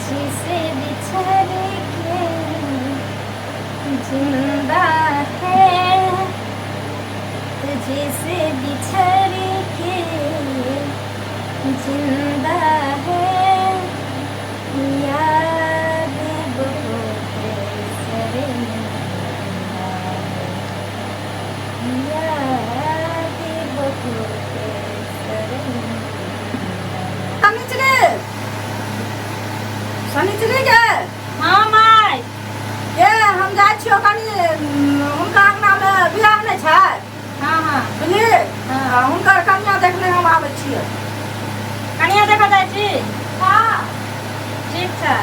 तुझसे बिछड़ के जिंदा है, तुझसे बिछड़ के जिंदा है, याद बहुत शर्मिंदा है, याद बहुत शर्मिंदा। शनिचरी, शनिचरी गे। हाँ माय। गे, हम जाइ छियौ कनि हुनका अङ्गनामे बियाह नहि छै। हाँ हाँ। बुझली? हाँ। हुनकर कनिया देखने हम आबै छियै। कनिया देखऽ जाइ छी? हाँ। ठीक छै।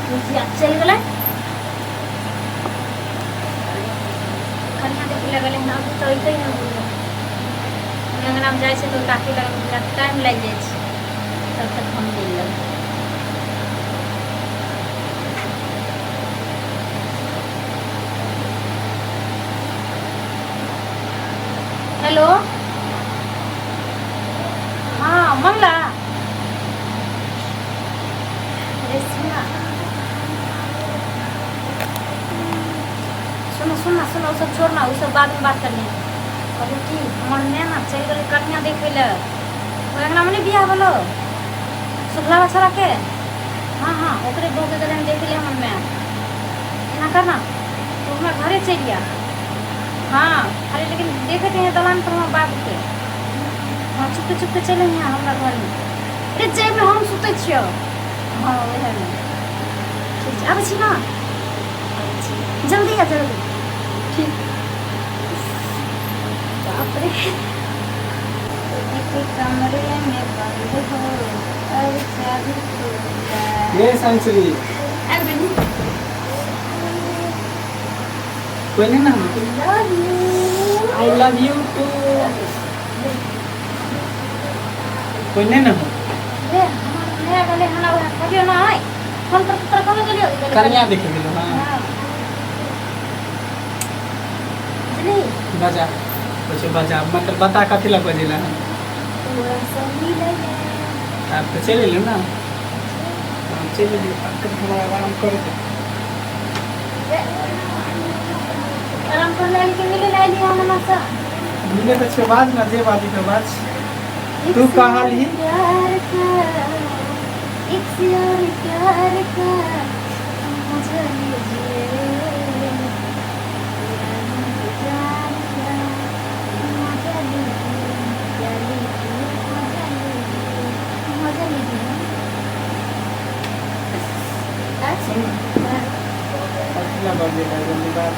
बुझिया चलि गेलै, कनिया देखे लगलै हन। अभी तऽ अइतै ने बुढ़िया। अङ्गनामे जाइ छै तऽ काकी लग टाइम लागि जाइ छै, तब तक हम मिल लेबै। हेलो, हाँ मंगला, अरे सुना, सुनो सुनना सुनो, ओ सब छोड़ना, ओ सब बाद में बात करनी। कहलहुँ की हमर नैना चलि गेलै कनिया देखै लए। ओहि अङ्गनामे नहि बियाह भेलो सुखला बछड़ा के? हाँ हाँ, ओकरे बहूके गेलै हन देखै लए हमर माय। एना करना, तू हमरा घरे चलि आ। हाँ, खाली लेकिन देखैत हैं दलान पर हमर बाबूके। हाँ, चुपके चुपके चलि अइहे हमरा घरमे। अरे जाहिमे हम सुतै छियौ, हाँ ओएहमे। ठीक छै, आबै छी ने, आबै छी। जल्दी आ, जल्दी। ठीक। बाप रे, एक कमरे में बंद हो और चाबी टूटा। ये सेंचुरी। आबि गेली। कोई नहीं ना। Love you. I love you too. कोई नहीं ना। रे, हमर नया गेलै हन, वएह कहलियौ ने आइ फोन पर तोरा कहबे गेलियौ। कनिया देखे गेलो? हाँ। हाँ, बुझली? बजा कुछ बजा, मतलब बता कथी ला बजेला है। तोरा से मिलै ले। आप तो चलि एलू ना? हाँ, चलि एलियै। आब कनि हमरा आराम करे दे। आराम कर ले कि मिले ले अयली हम से? मिले तऽ छै, बाज ना, जे बाजी के बाज। तू कहलही। प्यार का, एक और प्यार का मजा लीजिए, मेरा इंतजार का मजा लीजिए, मजा लीजिए, मजा लीजिए, मजा लीजिए। सुन, कथी ला बजेला? जल्दी बाज।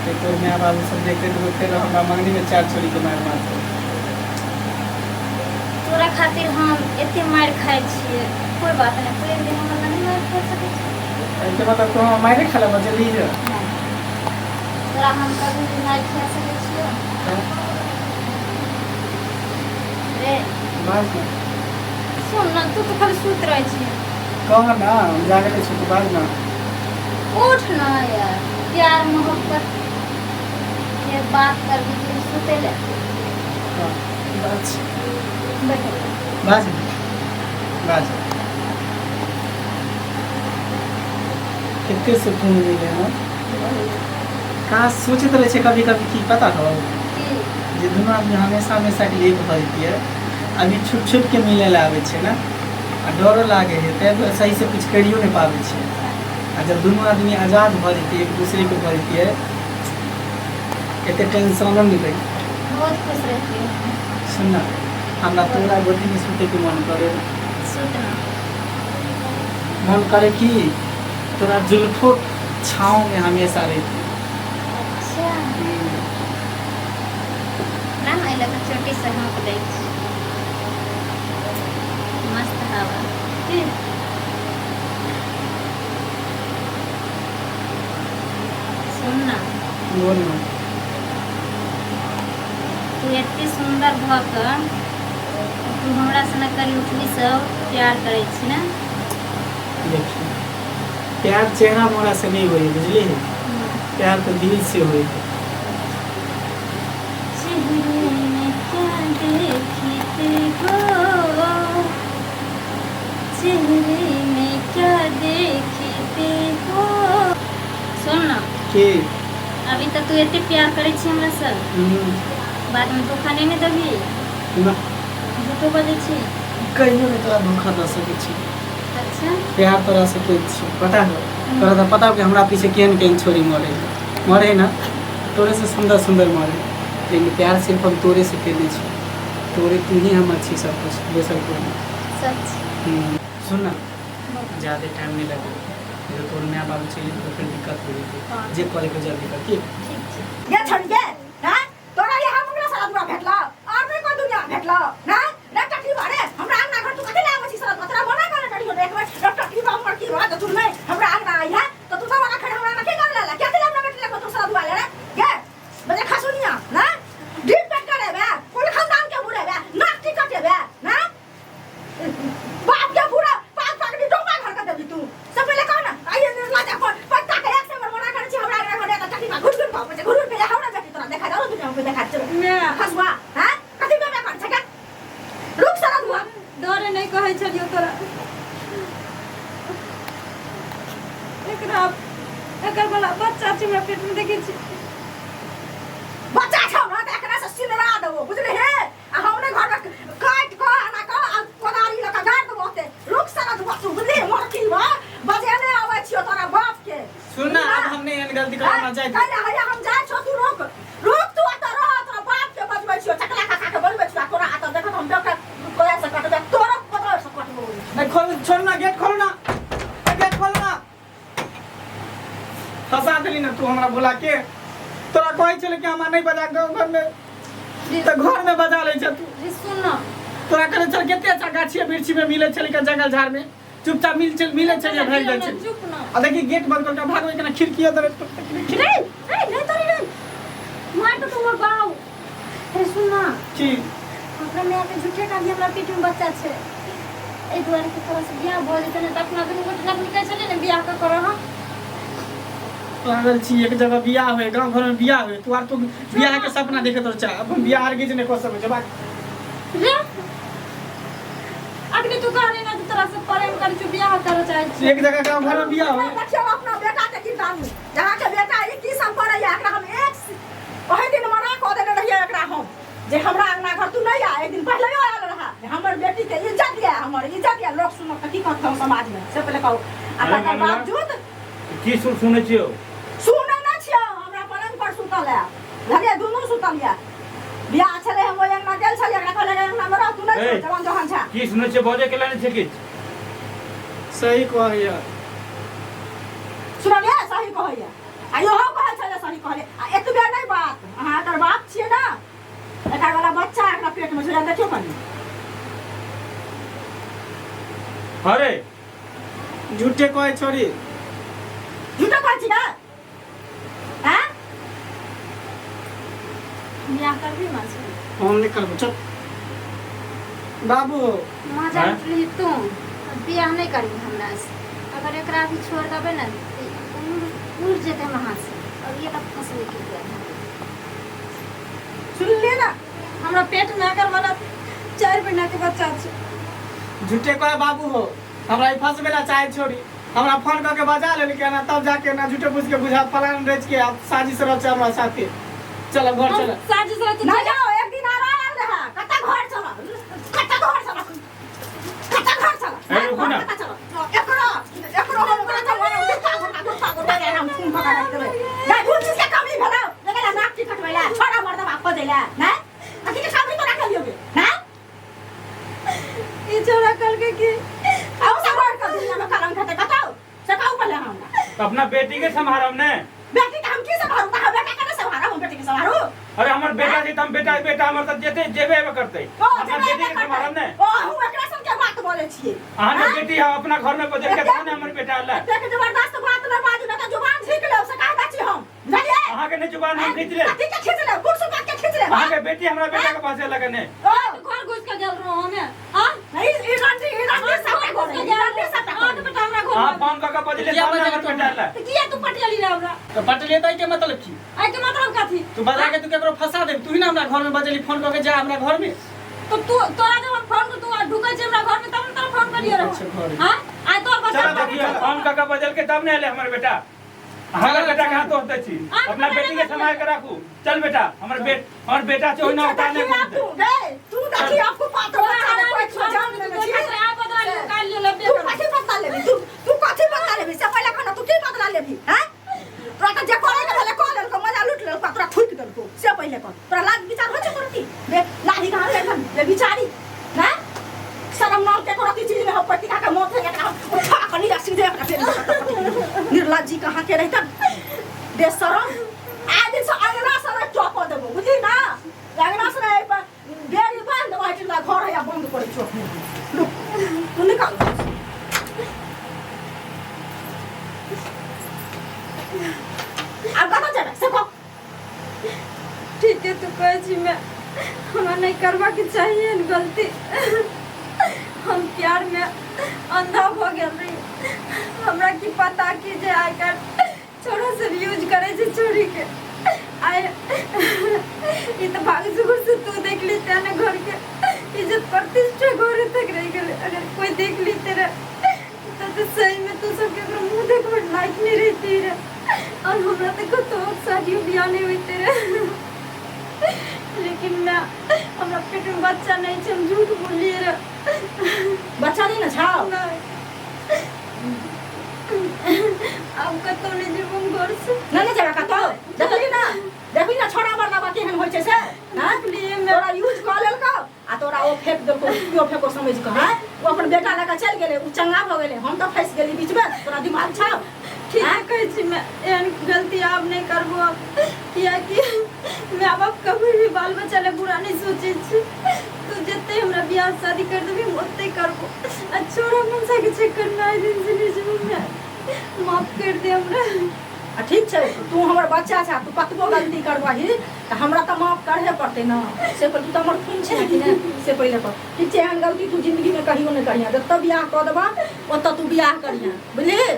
एक तोर माय बाबू सब देखते तऽ फेर हमरा मंगनी में चार छोरी के मार मारतौ। तोरा खातिर हम एते मारि खाइ छियै, कोई बात नहि, तू एक दिन हमर नहि मारि खा सकै छी? एहिके मतलब तू हमरा मारे खाला बजेली है? नहि, तोरा हम कभी भी मारि खा सकै छियौ रे? बाज ना। सुन ना, तू तऽ खाली सुति रहै छियै। कह ना, हम जागले छी, तू बाज ना। उठ ना यार, प्यार मोहब्बत के बात कर दी तू सुते ले। हाँ, बाज। बैठ। बाज ना, बाज। कते सुकून मिले है। का सोचैत रहै छै कभी कभी की पता हो? की? जे दुनू आदमी हमेशा हमेशा के लिए एक भऽ जैतियै। अभी छुप छुप के मिले लए आबै छै ने, आ डरो लागे है, ताहि दुआरे सही से कुछ करियो नहि पाबै छै। आ जब दुनू आदमी आजाद भऽ जैतियै, एक दूसरे के भऽ जैतियै, एते टेंशनो नहि रही। बहुत खुश रहती हूँ। सुन ना, हमरा तोरा गोदीमे सुतैके मन करे। सुतना। मन करे कि तोरा जुल्फो छाँव में हमेशा रहती। अच्छा ना, एहि लऽ कऽ चोटी से हाँक दै छी, मस्त हवा की। सुन ना। बोल ना। तू एते सुन्दर भऽ कऽ तू हमरा सनक करिउठनी सब प्यार करै छी ने? देखिए, प्यार चेहरा मोहरा से नहीं होई, बुझली? प्यार तो दिल से होई। चेहरे में की? अभी तऽ तू एते प्यार करै छी हमरा से, बाद में धोखा नहीं ने देबही? ना। झूठो बजै छी। कहियो नहि तोरा धोखा दऽ सकै छी। अच्छा। प्यार तोरा से के छी पता हो तोरा? तऽ पता हो कि हमरा पीछे केहन केहन छोरी मरे है, मरे है ना, तोरे से सुंदर सुंदर मरे, लेकिन प्यार सिर्फ हम तोरे से केने छी। तोरे, तू ही हमर छी सब कुछ, दोसर कोई नहीं। सच? सुन ना, ज्यादा टाइम नहीं लगे, जो तोर माय बाबू चलि जेतौ तऽ फेर दिक्कत हो जेतै। हाँ। जे करे के जल्दी कर की। ठीक छै। गे छोड़ी गे, हैं तोरा यहाँ मुंगरा सारा दुआ भेटलो और नहीं कोई दुनिया भेटलो ना रे टटी बारे? हमरा अंगना घर तू कथि लाबै छी सारा दुआ? तोरा मना करे टटी हो एक बार रे टटी बा हमर की बात, तू नहीं हमरा अंगना आई है तो तू सब आखिर हमरा अंगना के कर लेला? क्या दिला हमरा बेटी लग तू सारा दुआ ले रे? गे बजे खसुनिया ना ढील पेट करे बे, कुल खानदान के बुरे बे, नाक टिकटे बे ना, बाप के पूरा पाँच पाँच डोमा घर के देबी तू। सब पहिले कह ना आइए निर्लज्ज पर पत्ता के एक से मना करे छी हमरा घर में त टटी बा घुर घुर पावे घुर घुर के हमरा बेटी तोरा देखा जाओ दुनिया में देखा चल मैं खसुआ। हां, कथि में कर छै? रुक सारा दुआ। डरे नहीं कहै छलियौ तोरा। एकरा एकर वाला बच्चा छै हमरा पेट में, देखै छी। बच्चा छौ ना त एकरा से सिनरा देबो, बुझले हे? आ हमने घर में काट क आना क आ कोदारी ल के गाड़ देबो ओते। रुक सारा दुआ तू, बुझली? मोरकी बा बजे नै आबै छियो तोरा बाप के। सुन ना, अब हमने एहन गलती करब ना जाय। कैला हैया हम जाइ छौ, तू रुक रुक, तू एतऽ रह। तोरा बाप के बजबै छियो, चकला खा खा के बजबै छियो। आ तोरा एतऽ देखत हम डॉक्टर कोदारि से कटबै, तोरा कोदारि से कटबो। नहीं, खोल, छोड़ ना, गेट खोल ना, गेट खोल ना। फंसा देली ना तू हमरा बुला के। तोरा कहै छलै कि हमरा नहीं बजा के घर में, तऽ घर में बजा लै छ तू। रे सुन ना। तोरा कहै छल कते अच्छा गाछी वृक्षी में मिलै छलै के जंगल झाड़ में चुपचाप मिल चल मिलै छलै, भागि जाइ छलै। चुप ना। आ देखी, गेट बंद करके भागबै केना? खिड़की अदर। रे रे, नहीं तोरी रे, मार तो तुम बाऊ। रे सुन ना। की? अपना माय के झूठे का भी हमरा पेट में बच्चा छै, एहि दुआरे कि तोरा से बियाह भऽ जेतै ने तऽ अपना दुनू गोटे लग्न कहै छलै ने बियाह कऽ करऽ हम। पागल छी, एक जगह बियाह होय, गाँव घर में बियाह होय, तू आर तू बियाह के सपना देखे तो चाह। अब हम बियाह आर किछु नहीं कऽ सकै छै, बात। रे अखनी तू कहली ना कि तोरा से प्रेम करै छी, बियाह करऽ चाहै छी। एक जगह गाँव घर में बियाह होय। देखियौ अपना बेटा के किरदानी, जहाँ के बेटा ई की सब करैया। एकरा हम एक ओहि दिन मना कऽ देने रहियै एकरा हम जे हमरा अंगना घर तू नहीं आ। एक दिन पहले आयल रहा जे हमर बेटी के इज्जत या हमर इज्जत या, लोग सुनत तऽ की कहत हम समाज में, से पहले कहू। आ अरे तकर ममला। बावजूद की सुन सुनै छियौ? सुनै नहि छियै। हमरा पलंग पर सुतल है, बुझलियै? दुनू सुतल यऽ। बियाह छलै, हम ओहि अंगना गेल छलियै, एकरा कहलियै अंगना मे रह तू, नहि ए। जवान जवान छै। की सुनै छियै? बजै के नहि छै किछु। सही कहैया। सुनलियै? सही कहैया आ इहो कहै छलै सही कहलियै। आ एतबे नहि बात, अहाँ एकर बाप छियै ने? एकर वाला बच्चा एकरा पेट मे छै, देखियौ कनि। अरे। झूठे कहै छोरी। झूठो कहै छी ने? हैं? बियाह करबी माँ से? हम नहीं करबो, चल बाबू। मजा हैं? उठली तू बियाह नहीं करबी हमरा से? अगर एकरा भी छोड़ देबै ने तऽ उड़ उड़ जेतै हमरा हाथ से और ये तक फंसबे के दुआरे। सुनलियै ने? हमरा पेट में अगर वाला 4 महीना के बच्चा छै। झूठे कहे बाबू हो, हमरा ई फंसबे ला चाहे छोरी। हमरा फोन कऽ के बजा लेलकै ना, तब जाके ना झूठे पूछ के बुझा फलान रच के आप साजिश रच हमरा साथे। चल घर चल। साजिश रच। नहि जाओ, एक दिन आर आयल रहे। कतऽ घर चल, कतऽ घर चल, कतऽ घर चल? ए, रुकू ना। कतऽ चल? एकरो एकरो हम ओकरा चल गुत्ता गुत्ता गुत्ता गुत्ता के हम खून पका राखि देबै। नहि कोन चीज के कमी भेलौ लगला नाक टिकट भेला छोड़ा मर्दबा खोजै ला? नहि कथी के कमी तोरा कहियो गे? नहि ई छोरा कहलकै कि आउ सब बढ़ के दुनिया में कलंक हेतै कतौ से कहू पहिले हमरा। तऽ अपना बेटी के सम्हारब ने। बेटी के हम की सम्हारू? तऽ बेटा के नहि सम्हारब, हम बेटी के सम्हारू? अरे हमर बेटा छै तऽ हम बेटा बेटा हमर तऽ जेते जेबे एबे करतै। ओ अपना जेबे बेटी के एबे सम्हारब ने। ओ हम एकरा सब के बात बोलै छियै। अहाँ के बेटी है, अपना घर में बदल के तहन ने हमर बेटा अल्लाह। एतेक जबरदस्त बात नहि बाजू, नहि तऽ जुबान झीक लेब से कहि दै छी हम, बुझलियै? अहाँ के नहि जुबान हम खींच लेब। कथी के खींच लेब? कोन सुबह के खींच लेब? अहाँ के बेटी हमरा बेटा के पास लगने। ओ घर घुस के गेल रहो हमे हां? नहीं, ई रंडी, ई रंडी सबटा घर घुस करे, के ई गेल रंडी सबटा हां करे। बेटा हमरा घर अहाँ में। फोन कऽ के बजले किया तब ने बजले हमर तू? बेटा अल्लाह। तऽ किया तू पटियली रहे हमरा? तो पटलिए तऽ के मतलब की? आइ के मतलब कथी? तू बजा के तू केकरो फंसा दे, तू ही ना हमरा घर में बजली फोन कऽ के जा हमरा घर में। तो तू तोरा जब हम फोन कर तू ढुकै छै हमरा घर में तब ने तोरा फोन करियो रहो। अच्छा, घर। हां, आइ तोर बच्चा चलो, देखियौ, फोन कऽ के बजल के तब ने एलै हमर बेटा। अहाँ बेटा के हाथ दोष दै छी। अहाँ अपना बेटा बेटी के नहि सम्हारि के राखू। चल बेटा, हमर बेट हमर बेटा छै, ओहिना उतार नहि देखी घुमतै। तू रे, तू देखी आपको पातो बच्चा रे, कोई छो जान लेने छी। तू कथी बदला लेबी? तू तू कथी बदला लेबी से पहिले कहना, तू की बदला लेबी? हैं, तोरा तऽ जे करे के भेलै कऽ लेलको, मजा लूट लेलको, तोरा थूकि देलको। से पहिले कह, तोरा लाज विचार होइ छै तोरा की बे लाही कहाँ रे एखन बे बिचारी? हैं, शरम नाम के कोनो चीज नहीं हो पतिका के मौत है एकरा उठा के लिया सीधे एकरा फेंक देलक। निर्लज्जी कहाँ के रहितन, बेशरम। आइ दिन से अंगना से नहि टपऽ देबो, बुझली ना? अंगना से नहि पर बेड़ी बान्हि देबो। एहिठाम घर है बंद करै छौ अपने। रुक, तू निकल। आब कतऽ जेबै से कह। ठीक है, तू कहै छी मैं हमरा नहीं करवा के चाहिए गलती। हम प्यार में अंधा भ गेल रही। हमरा की पता कि जे आइ काल्हि छोरा सब यूज करे छै छोरी के। आइ ई तऽ भाग जुगुर से तू देख ली तें ने घर के इज्जत प्रतिष्ठा घरे तक रह गेल। अगर कोई देख ली तेरे तो सही में तू सब केकरो मुंह देखबै लायक नहीं रहती रे, और हमरा तऽ कतौ शादियो बियाह नहीं होते रे। लेकिन मैं हमरा पेट में बच्चा नहीं छै, हम झूठ बोलिए रे। बच्चा नहीं ना छाओ? नहीं, आब कतौ नहीं जेबो हम घर से। नहीं नहीं जेबा कतौ। देखली ना, देखली ना छोड़ा मरदाबा केहन होइ छै से? हाँ, देखलिए मैं। तोरा यूज कऽ लेलकौ आ तोरा ओ फेंक देलकौ, केओ फेंको समझि कऽ। हाँ, ओ अपन बेटा लऽ कऽ चलि गेलै, ओ चंगा भऽ गेलै, हम तऽ फँसि गेली बीचमे। तोरा दिमाग छौ? ठीक है, कहै छी मैं एहन गलती आब नहीं करबो, कियाकि माय बाप कभी भी बाल बच्चा ले बुरा नहीं सोचे छी। तू जते हमरा बियाह शादी कर देबी हम ओते करबो। आ छोरा मनसा के चक्कर में आइ दिन से नहीं जेबो मैं, माफ कर दे हमरा। आ ठीक छै, तू हमर बच्चा छ, तू कतबो गलती करबही तऽ हमरा तऽ माफ करहे पड़तै ने। से पर तू तऽ हमर खून छै कि ने, से पहिले कर। ठीक छै, एहन गलती तू जिंदगी में कहियो नहि करिहे। जतऽ बियाह कऽ देबह ओतऽ तू बियाह करिहे, बुझलिही?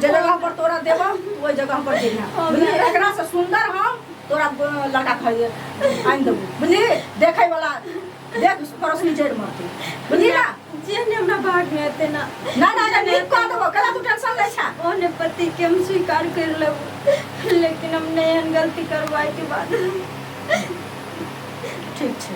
जे जगह पर तोरा देबह तू ओहि जगह पर जइहे, बुझलिही? एकरा से सुंदर हम तोरा लड़का खरीद आनि देबो, बुझलिही? देखै वाला देख पड़ोसनी जड़ि मरतै, बुझलिही ना? जेहने हमरा भाग में हेतै ना। ना ना ना, नीक कऽ देबो, कला तू टेंशन लै छा। ओहने पति के हम स्वीकार कर लेबो, लेकिन हम नहीं एहन गलती करवाए के बाद। ठीक छै।